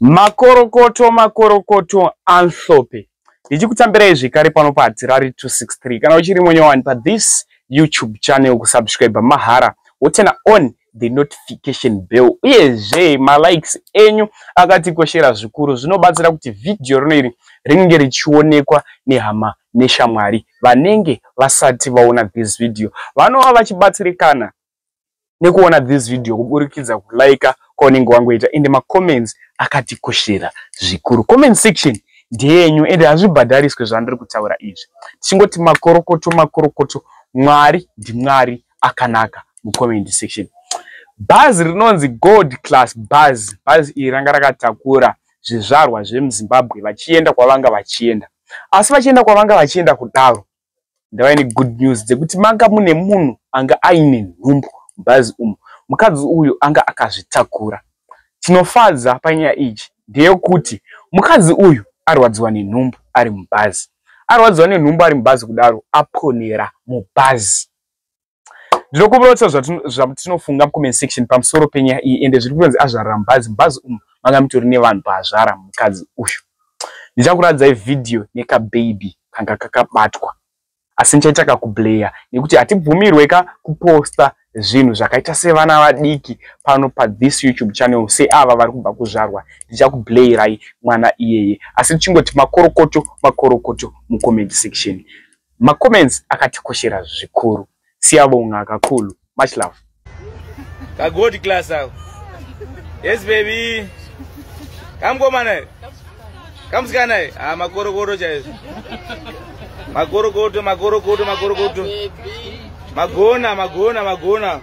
Makorokoto makorokoto amhlophe. Ndichikutambirai zvekare pano paHatirari 263. Kana uchiri munyowani pathis YouTube channel, kusubscribe mahara, woturn on the notification bell, uyezve malikes enyu akatikoshera zvikuru. Zvinobatsira kuti vhidhiyo rino iri ringe richionekwa nehama neshamwari vanenge vasati vaona this video, vanova vachibatsirikana nekuona this video kuburikidza kulaika kwaunenge wangoita. Ende macomments akatikoshera zvikuru. Comment section ndeyenyu, ende hazvibhadhariswe zvandiri kutaura izvi. Tichingoti makorokoto makorokoto, Mwari ndiMwari akanaka mucomment section. Bhazi rinonzi Gold Class bhazi. Bhazi iri ranga rakatakura zvizvarwa zvemuZimbabwe vachienda kwavanga vachienda. Asi vachienda kwavanga vachienda kudaro, ndava negood news dzekuti manga mune munhu anga aine nhumbu mubhazi umu. Mukadzi uyu anga akazvitakura. Chinofadza panyaya iyi ndeyekuti mukadzi uyu arwadziwa nenhumbu ari mubhazi. Arwadziwa nenhumbu ari mubhazi kudaro, aponera mubhazi. Ndinokumbira kuti zvatinofunga mucomment section pamusoro penyaya iyi. Ende zviri kutonzi azvarira mubhazi. Mubhazi umu manga mutori nevanhu paazvara mukadzi uyu. Ndichakuratidzai vhidhiyo nekababy kanga kakabatwa, asi ndichaita kakublur nekuti hatibvumirwe ka kuposta zvinhu zvakaita sevana vadiki pano pathis YouTube channel, seava vari kubva kuzvarwa. Ndichakublurai mwana iyeye, asi tichingoti makorokoto makorokoto mucomment section. Macomments akatikoshera zvikuru. Siyabonga kakhulu. Much love. Kagold Class ako. Yes baby. Kamukomana here? Kamusikana here? Ah, makorokoto chaizvo. Makorokoto, makorokoto, makorokoto. Magona, magona, magona.